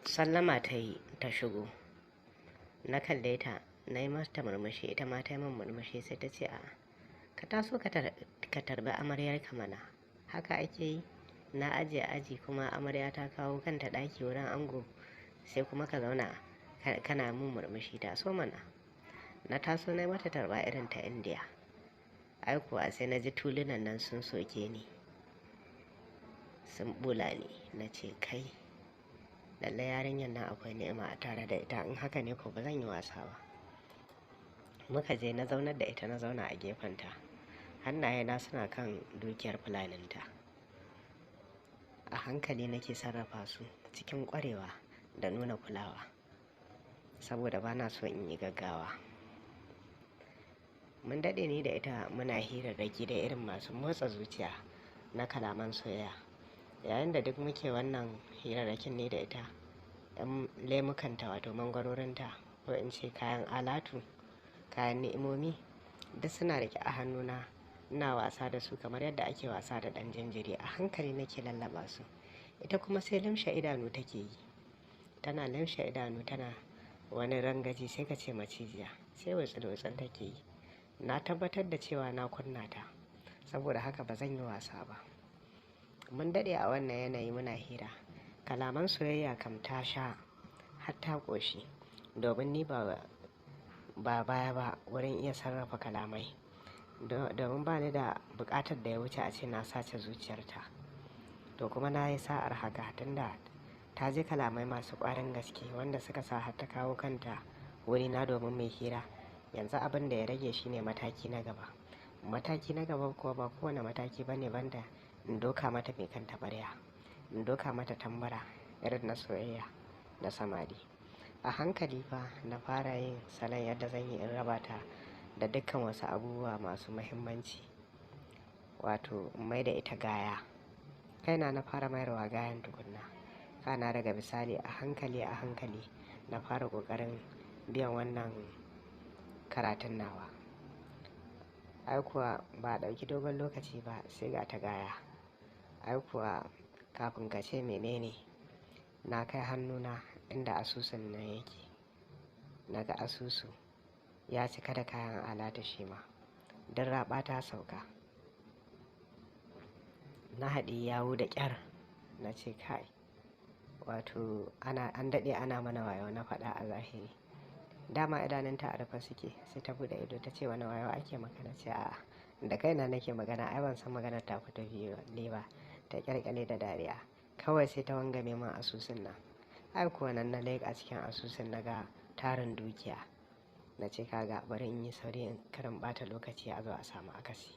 Sallama ta yi ta shigo. Na kalle ta, na yi mata murmushi, ita ma ta yi min murmushi, sai ta ce, "A'a, ka taso ka tarbi amaryarka mana. Haka ake yi? Na ajiye aji kuma amarya ta kawo kanta ɗaki wurin ango, sai kuma ka zauna kana mun murmushi. Taso mana." Na taso na yi mata tarba irin ta Indiya. Ai kuwa sai na ji tulunan nan sun soke ni, sun ɓula ni. Na ce, "Kai, lallai yarinyar nan akwai ni'ima a tare da ita. In haka ne ko ba zan yi wasa ba." Muka je na zaunar da ita, na zauna a gefenta. Hannayena suna kan dukiyar fulaninta. A hankali nake sarrafa su cikin ƙwarewa da nuna kulawa, saboda ba na so in yi gaggawa. Mun daɗe ni da ita muna hirarraki da irin masu motsa zuciya na kalaman soyayya. Yayin da duk muke wannan hirarrakin ni da ita, 'yan lemukanta wato mangwarorinta, ko in ce kayan alatu, kayan ni'imomi, duk suna riƙe a hannuna. Ina wasa da su kamar yadda ake wasa da ɗan jinjiri. A hankali nake lallaɓa su. Ita kuma sai lumshe idanu take yi. Tana lumshe idanu tana wani rangaji sai ka ce macijiya, sai wutsul-wutsul take yi. Na tabbatar da cewa na kunna ta, saboda haka ba zan yi wasa ba. Mun daɗe a wannan yanayi muna hira. Kalaman soyayya kam ta sha har ta ƙoshi, domin ni ba baya ba wurin iya sarrafa kalamai. Domin ba ni da buƙatar da ya wuce a ce na sace zuciyarta. To kuma na yi sa'ar haka tunda ta ji kalamai masu ƙwarin gaske wanda suka sa har ta kawo kanta wurina domin muyi hira. Yanzu abin da ya rage shine mataki na gaba. Mataki na gaba kuwa ba kowane mataki bane banda in doka mata mai kan taɓarya, in doka mata tambara irin na soyayya da samari. A hankali fa na fara yin salon yadda zan yi in raba ta da dukkan wasu abubuwa masu muhimmanci, wato in mai da ita gaya. Kaina na fara mayarwa gayan tukuna. Kana daga misali a hankali a hankali na fara ƙoƙarin biyan wannan karatun nawa. Ai kuwa ba a ɗauki dogon lokaci ba sai ga ta gaya. Ai kuwa kafin ka ce menene, na kai hannuna inda asusun nan yake. Naga asusu ya cika da kayan alatu shi ma. Duk raɓa ta sauka. Na haɗiyi yawu da ƙyar. Na ce, "Kai, wato an daɗe ana mana wayo," na faɗa a zahiri. Dama idanunta a rufe suke, sai ta buɗe ido ta ce, "Wane wayo ake maka?" Na ce, "A'a, da kaina nake magana. Ai ban san maganar ta fito fili ba." Ta ƙyalƙyale da dariya. Kawai sai ta wangame min asusun nan. Ai kuwa nan na leƙa cikin asusun naga tarin dukiya. Na ce, "Ka ga, bari in yi sauri in kar in ɓata lokaci a zo a samu akasi."